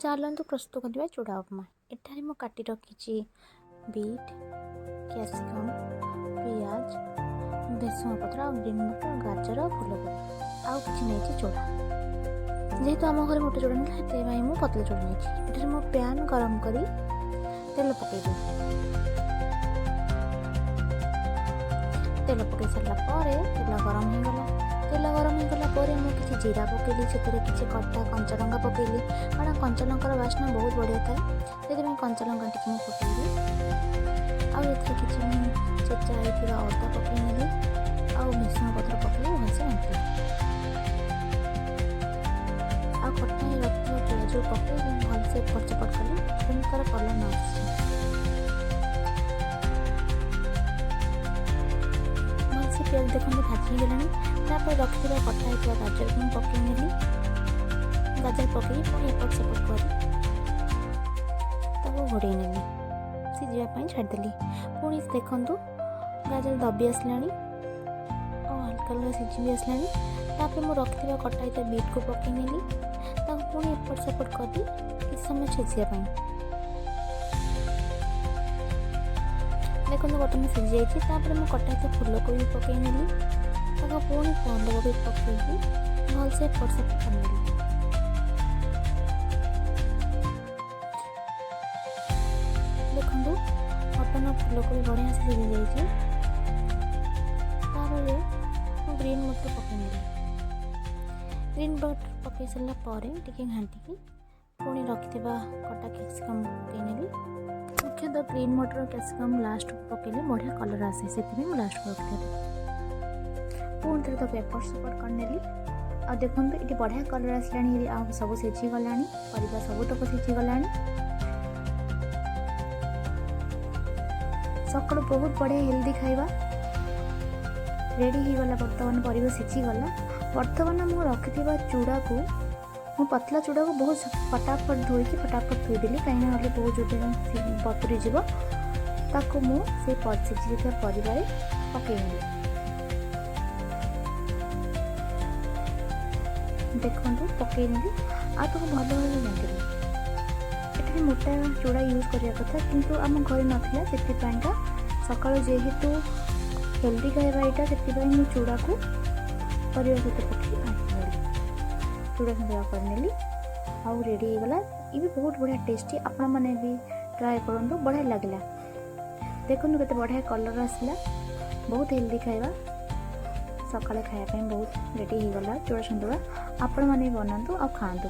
ଚାଲନ୍ତୁ ପ୍ରସ୍ତୁତ କରିବା ଚୂଡ଼ା ଉପମା। ଏଠାରେ ମୁଁ କାଟି ରଖିଛି ବିଟ୍, କ୍ୟାପ୍ସିକମ୍, ପିଆଜ, ଭେସୁଙ୍ଗା ପତ୍ର ଆଉ ଗ୍ରୀନ୍ ମଟର, ଗାଜର, ଫୁଲକୋବି ଆଉ କିଛି ନେଇଛି ଚୂଡ଼ା। ଯେହେତୁ ଆମ ଘରେ ମୋଟା ଚୂଡ଼ା ନଥିଲା, ସେଥିପାଇଁ ମୁଁ ପତଳା ଚୂଡ଼ା ନେଇଛି। ଏଠାରେ ମୁଁ ପ୍ୟାନ୍ ଗରମ କରି ତେଲ ପକାଇବି। ତେଲ ପକାଇ ସାରିଲା ପରେ ତେଲ ଗରମ ହେଇଗଲା। ତେଲ ଗରମ ହେଇଗଲା ପରେ ମୁଁ କିଛି ଜିରା ପକାଇଲି, ସେଥିରେ କିଛି କଟା କଞ୍ଚା ଲଙ୍କା ପକାଇଲି, କାରଣ କଞ୍ଚା ଲଙ୍କାର ବାସ୍ନା ବହୁତ ବଢ଼ିଆ ଥାଏ। ସେଥିପାଇଁ କଞ୍ଚା ଲଙ୍କା ଟିକେ ମୁଁ ପକାଇଲି। ଆଉ ଏଥିରେ କିଛି ମୁଁ ଛେଚା ହେଇଥିବା ଅଦା ପକାଇ ନେଲି ଆଉ ଭେସୁଙ୍ଗା ପତ୍ର ପକାଇ ଭଲସେ ଘାଣ୍ଟିଲି। ଆଉ କଟା ହେଇ ରଖିଥିବା ପିଆଜକୁ ପକାଇକି ଭଲସେ ଏପଟ ସେପଟ କଲି, ଯେମିତି ତା'ର କଲର୍ ନ ଆସିଛି। ଭଲସେ ପିଆଜ ଦେଖନ୍ତୁ ଭାଜି ହେଇଗଲାଣି। ତାପରେ ରଖିଥିବା କଟା ହେଇଥିବା ଗାଜରକୁ ମୁଁ ପକାଇ ନେଲି। ଗାଜର ପକାଇକି ପୁଣି ଏପଟ ସେପଟ କରି ତାକୁ ଘୋଡ଼େଇ ନେଲି, ସିଝିବା ପାଇଁ ଛାଡ଼ିଦେଲି। ପୁଣି ଦେଖନ୍ତୁ ଗାଜର ଦବି ଆସିଲାଣି ଆଉ ହାଲକା ହାଲକା ସିଝି ବି ଆସିଲାଣି। ତାପରେ ମୁଁ ରଖିଥିବା କଟା ହେଇଥିବା ବିଟ୍କୁ ପକାଇ ନେଲି। ତାକୁ ପୁଣି ଏପଟ ସେପଟ କରି କିଛି ସମୟ ସିଝିବା ପାଇଁ। ଦେଖନ୍ତୁ ବର୍ତ୍ତମାନ ସିଝିଯାଇଛି। ତାପରେ ମୁଁ କଟା ହେଇଥିବା ଫୁଲକୋବି ପକାଇ ନେଲି। ତାକୁ ପୁଣି ଫୁଲକୋବି ପକାଇକି ଭଲସେ ଏପଟ ସେପଟ କରିନେଲି। ଦେଖନ୍ତୁ ବର୍ତ୍ତମାନ ଫୁଲକୋବି ବଢ଼ିଆ ସେ ସିଝିଯାଇଛି। ତାପରେ ମୁଁ ଗ୍ରୀନ୍ ମଟର ପକାଇ ନେଲି। ଗ୍ରୀନ୍ ମଟର ପକାଇ ସାରିଲା ପରେ ଟିକେ ଘାଣ୍ଟିକି ପୁଣି ରଖିଥିବା କଟା କ୍ୟାପ୍ସିକମ୍ ପକାଇ ନେଲି। ମୁଖ୍ୟତଃ ଗ୍ରୀନ୍ ମଟର କ୍ୟାପ୍ସିକମ୍ ଲାଷ୍ଟକୁ ପକାଇଲେ ବଢ଼ିଆ କଲର୍ ଆସେ, ସେଥିପାଇଁ ମୁଁ ଲାଷ୍ଟକୁ ରଖିଥିଲି। ପୁଣି ଥରେ ତାକୁ ଏପଟ ସେପଟ କରିନେଲି। ଆଉ ଦେଖନ୍ତୁ ଏଠି ବଢ଼ିଆ କଲର୍ ଆସିଲାଣି, ଆଉ ସବୁ ସିଝିଗଲାଣି, ପରିବା ସବୁତକ ସିଝିଗଲାଣି। ସକାଳୁ ବହୁତ ବଢ଼ିଆ ହେଲ୍ଦି ଖାଇବା ରେଡ଼ି ହେଇଗଲା। ବର୍ତ୍ତମାନ ପରିବା ସିଝିଗଲା। ବର୍ତ୍ତମାନ ମୁଁ ରଖିଥିବା ଚୂଡ଼ାକୁ, ମୁଁ ପତଳା ଚୂଡ଼ାକୁ ବହୁତ ଫଟାଫଟ ଧୋଇକି ଫଟାଫଟ ଥୋଇଦେଲି, କାହିଁକିନା ନହେଲେ ବହୁତ ଜୋରରେ ବତୁରି ଯିବ। ତାକୁ ମୁଁ ସେ ସିଝିଯାଇଥିବା ପରିବାରେ ପକାଇନେଲି। ଦେଖନ୍ତୁ ପକାଇନେଲି ଆଉ ତାକୁ ଭଲ ଭାବେ ଘାଣ୍ଟିଲି। ଏଠାରେ ମୋଟା ଚୂଡ଼ା ୟୁଜ୍ କରିବା କଥା, କିନ୍ତୁ ଆମ ଘରେ ନଥିଲା, ସେଥିପାଇଁକା ସକାଳୁ ଯେହେତୁ ହେଲ୍ଦି ଖାଇବା ଏଇଟା, ସେଥିପାଇଁ ମୁଁ ଚୂଡ଼ାକୁ ପରିବା ସହିତ ପକାଇ ଭାଜିନେଲି। ଚୂଡ଼ା ସନ୍ତୁଳା କରିନେଲି ଆଉ ରେଡ଼ି ହେଇଗଲା। ଇଏ ବି ବହୁତ ବଢ଼ିଆ ଟେଷ୍ଟି, ଆପଣମାନେ ବି ଟ୍ରାଏ କରନ୍ତୁ, ବଢ଼ିଆ ଲାଗିଲା। ଦେଖନ୍ତୁ କେତେ ବଢ଼ିଆ କଲର୍ ଆସିଲା। ବହୁତ ହେଲ୍ଦି ଖାଇବା, ସକାଳେ ଖାଇବା ପାଇଁ ବହୁତ ରେଡ଼ି ହେଇଗଲା ଚୂଡ଼ା ସନ୍ତୁଳା। ଆପଣମାନେ ବି ବନାନ୍ତୁ ଆଉ ଖାଆନ୍ତୁ।